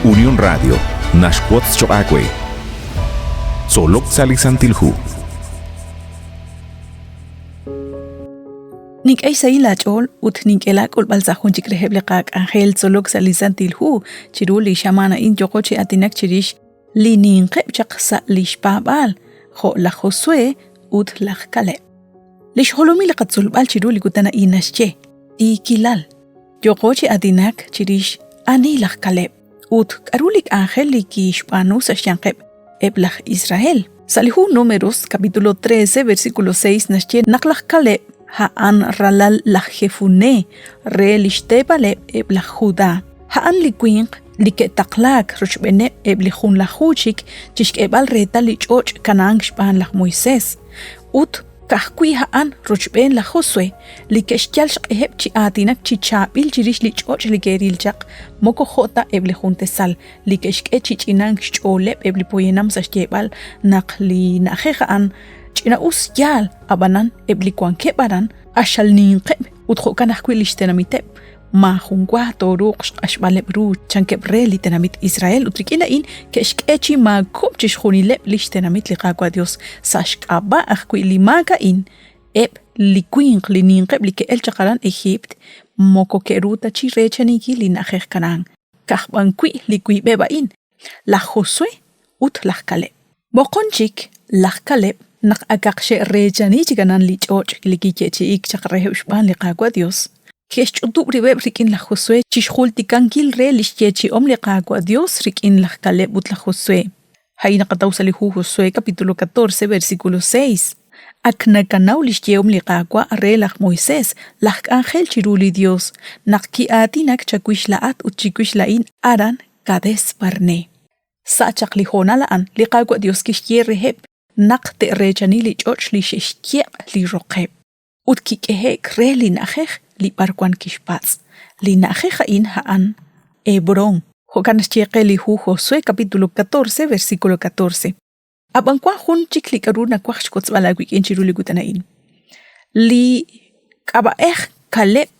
Unión Radio naxwotz choq' aawe. Tzolok sa' li Santil Hu. Nink'e xsahil laach'ool ut nink'e laak'ulb'al sa' jun chik reheb' li qak'anjel tzolok sa' li Santil Hu chiru li xamaan a'in yooqo chi aatinak chirix li ninqeb' chaq sa' li xpaab'aal, jo' laj Josué ut laj Caleb. Li xjolomil li qatzolb'al chiru li kutan a'in naxye, tiikilal. Yooqo chi aatinak chirix ani laj Caleb ut k'aru li k'anjel li kixb'aanu sa' xyanqeb' eb' laj Israel. Sa' li hu Números, capítulo 13, versículo 6 naxye naq laj Caleb a'an ralal laj Jefuné re li xteepaleb' eb' laj Judá. A'an li winq li ke'taqlaak rochb'eeneb' eb' li junlaju chik chi xk'eeb'al reetal li ch'och' Canaán xb'aan laj Moisés, ut ka'ajwi' a'an rochb'een laj Josué li ke'xyal xq'eheb' chi aatinak chi chaab'il chirix li ch'och' li ke'ril chaq, moko jo' ta eb' li jun tasal li ke'xk'e chi ch'inank xch'ooleb' eb' li poyanam sa' xyeeb'al naq li na'ajej a'an ch'ina'us yaal, ab'anan eb' li wankeb' aran q'axal ninqeb' ut jo'kan ajwi' li xtenamiteb' maajunwa tooruuq xq'axb'aleb' ru chankeb' re li tenamit Israel ut rik'in a'in ke'xk'e chi maakub' chixjunileb' li xtenamit li Qaawa' Dios sa' xk'ab'a' ajwi' li maak a'in eb' li winq li ninqeb' li ke'el chaq aran Ejiipt moko ke'ru ta chi reechaninkil li na'ajej Canaán, ka'aj b'an wi' li wiib'eb' a'in, laj Josué ut laj Caleb. Moqon chik, laj Caleb, naq akaq xe'reechani chik aran li ch'och' li kiyeechi'iik chaq reheb' xb'aan li Qaawa' Dios, ke'xch'utub' rib'eb' rik'in laj Josué chi xjultikankil re lix yeechi'om li Qaawa' Dios rik'in laj Caleb ut laj Josué. A'in naqataw sa' li hu Josué capítulo 14 versículo 6. Ak nakanaw lix yehom li Qaawa' re laj Moisés, laj k'anjel chiru li Dios, naq ki'aatinak chawix laa'at ut chiwix laa'in aran Kades Barné. Sa' chaq li hoonal a'an, li Qaawa' Dios kixye reheb' naq te'reechani li ch'och' li xe'xyeq' li roqeb', ut kik'ehe'k re li na'ajej li b'arwan kixpatz'. Li na'ajej a'in a'an Hebrón. Jo'kan naxye qe li hu Josué capítulo 14, versículo 14. Ab'an wank jun chik li k'aru nawaj xwotzb'al aawik'in chiru li kutan a'in. Li k'ab'a'ej Caleb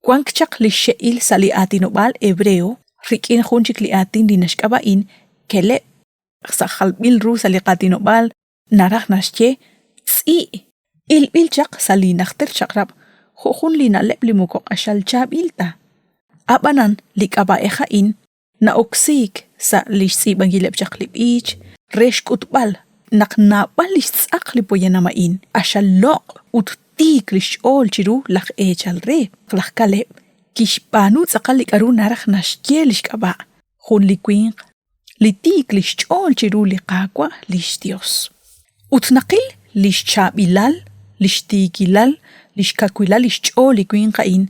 wank chaq li xxe'il sa' li aatinob'aal hebreo rik'in jun chik li aatin li naxk'ab'a'in Keleb, sa' jalb'il ru sa' li qaatinob'aal naraj naxye tz'i'. Ilb'il chaq sa' li Najter Chaq'rab' jo' jun li na'leb' li moko q'axal chaab'il ta. Ab'anan li k'ab'a'ej a'in na'oksiik sa' li xtz'iib'ankileb' chaq li b'ich re xk'utb'al naq naab'al li xtz'aq li poyanam a'in q'axal loq' ut tiik li xch'ool chiru laj eechal re. Laj Caleb kixb'aanu tz'aqal li k'aru naraj naxye li xk'ab'a', jun li winq li tiik li xch'ool chiru li Qaawa' li xYos. Ut naqil li xchaab'ilal, li xtiikilal, li xkawilal li xch'ool li winq a'in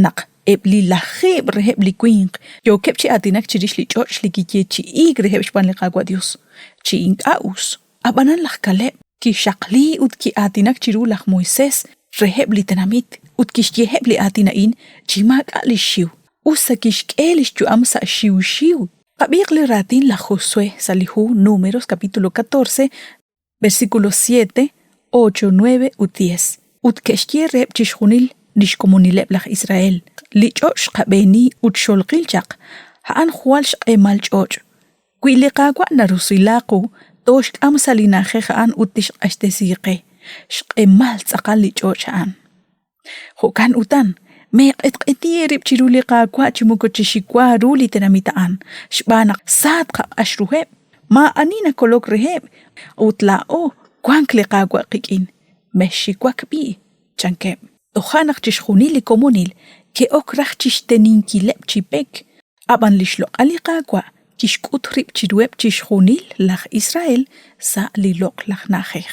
naq eb' li lajeeb' reheb' li winq yookeb' chi aatinak chirix li ch'och' li kiyeechi'iik reheb' xb'aan li Qaawa' Dios chi ink'a' us. Ab'anan laj Caleb kixaqli ut ki'aatinak chiru laj Moisés reheb' li tenamit ut kixyeheb' li aatin a'in chi maak'a' li xxiw, us ta kixk'e li xyu'am sa' xiwxiw. Qab'iiq li raatin laj Josué sa' li hu Números capítulo 14, versículo 7, 8, 9 ut 10. Ut ke'xye reheb' chixjunil li xkomonileb' laj Israel, Li ch'och' xqab'eeni ut xolqil chaq, a'an jwal xq'emal ch'och'. Wi li Qaawa' narusila qu, tooxk'am sa' li na'ajej a'an ut tixq'axtesi qe. Xq'emal tz'aqal li ch'och' a'an. Jo'kan utan, meeq'etq'eti eerib' chiru li Qaawa' chi moko chexiwa ru li tenamit a'an, xb'aan naq sa tqaq'ax ruheb', maa'ani nakolok reheb', ut laa'o wank li Qaawa' qik'in. Mexxiwak b'i', chankeb'. Toja' naq chixjunil li komonil ke'ok raj chi xteninkileb' chi pek, ab'an li xloq'al li Qaawa' kixk'ut rib' chiruheb' chixjunil laj Israel sa' li Loq'laj Na'ajej.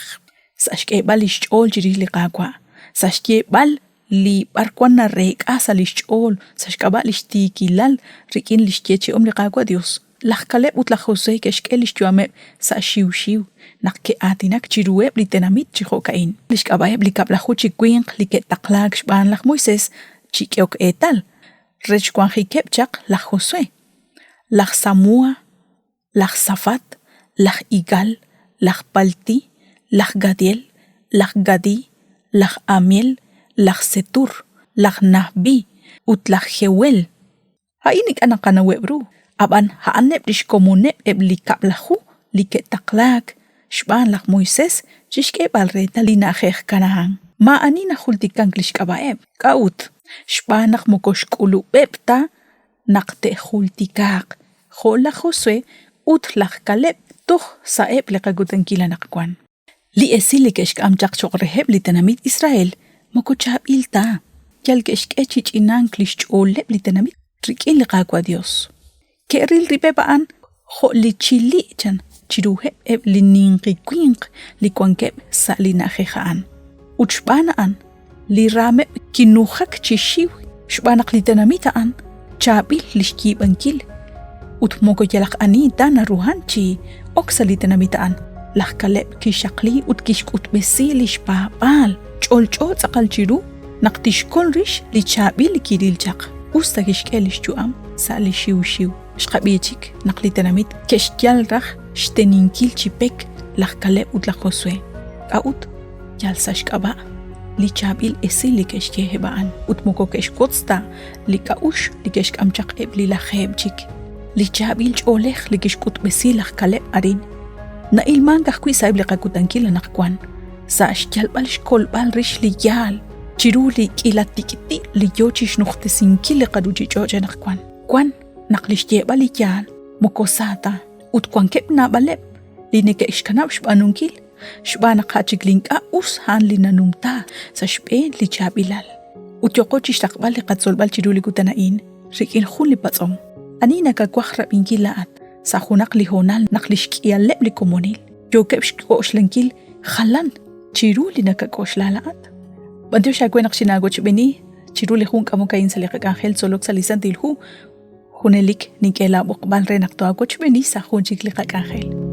Sa' xk'eeb'al li xch'ool chirix li Qaawa', sa' xyeeb'al li b'arwan nareek'a sa' li xch'ool sa' xk'ab'a' li xtiikilal rik'in li xyeechi'om li Qaawa' Dios, laj Caleb ut laj Jose ke'xk'e lix yu'ameb' sa' xiwxiw naq ke'aatinak chiruheb' li tenamit chi jo'ka'in. Lix k'ab'a'eb' li kab'laju chi winq li ke'taqlaak xb'aan laj Moises chi k'ehok eetal, rech wanjikeb' chaq laj Josue, laj Samua, laj Safat, laj Igal, laj Paltí, laj Gadiel, laj Gadí, laj Amiel, laj Setur, laj Nahbí ut laj Jewel. A'in ink'a' naqanaweb' ru. Ab'an a'aneb' li xkomoneb' eb' li 10 li ke'taqlaak xb'aan laj Moisés chi xk'eeb'al reetal li na'ajej Kanahán. Maa'ani najultikank li xk'ab'a'eb'. K'a'ut? Xb'aan naq moko xk'ulub'eb' ta naq te'jultikaaq, jo' laj Josué ut laj Caleb toj sa'eb' li qakutankil anaqwan. Li esil li ke'xk'am chaq cho'q reheb' li tenamit Israel moko chaab'il ta, yal ke'xk'e chi ch'inank li xch'ooleb' li tenamit rik'in li Qaawa' Yos. Ke'ril rib'eb' a'an jo' li chili' chan chiruheb' eb' li ninqi winq li wankeb' sa' li na'ajej a'an. Ut xb'aan a'an, li raameb' kinujak chi xiw xb'aan naq li tenamit a'an chaab'il li xyiib'ankil ut moko yalaq ani ta naruhan chi ok sa' li tenamit a'an. Laj Caleb kixaqli ut kixk'utb'esi li xpaab'aal ch'olch'o tz'aqal chiru naq tixkol rix li chaab'il li kiril chaq, us ta kixk'e li xyu'am sa' li xiwxiw. Xqab'i chik naq li tenamit ke'xyal raj xteninkil chi pek laj Caleb ut laj Josué. K'a'ut? Yal sa' xk'ab'a' li chaab'il esil li ke'xye eb' a'an ut moko ke'xwotz ta li k'a'uxl li ke'xk'am chaq eb' li lajeeb' chik. Li chaab'il ch'oolej li kixk'utb'esi laj Caleb arin na'ilmank ajwi' sa'eb' li qakutankil anaqwan sa' xyalb'al xkolb'al rix li yaal chiru li k'iila tik'ti' li yo chi xnujtesinkil li qaruuchich'och' anaqwan. Wan naq li xyeeb'al li yaal moko sa ta ut wankeb' naab'aleb' li neke'xkanab' xb'aanunkil xb'aan naq a' chik li ink'a' us a'an li nanumta sa' xb'een li chaab'ilal. Ut yooqo chixraqb'al li qatzolb'al chiru li kutan a'in rik'in jun li patz'om. Ani nakawaj rab'inkil laa'at sa' junaq li hoonal naq lix k'ihaleb' li komonil yookeb' xk'oxlankil jalan chiru li nakak'oxla laa'at? B'antiox aawe naq xinaawochb'eeni chiru li jun k'amok a'in sa' li qak'anjel tzolok sa' li Santil Hu. Junelik nink'e laab'oqb'al re naq toawochb'eeni sa' jun chik li qak'anjel.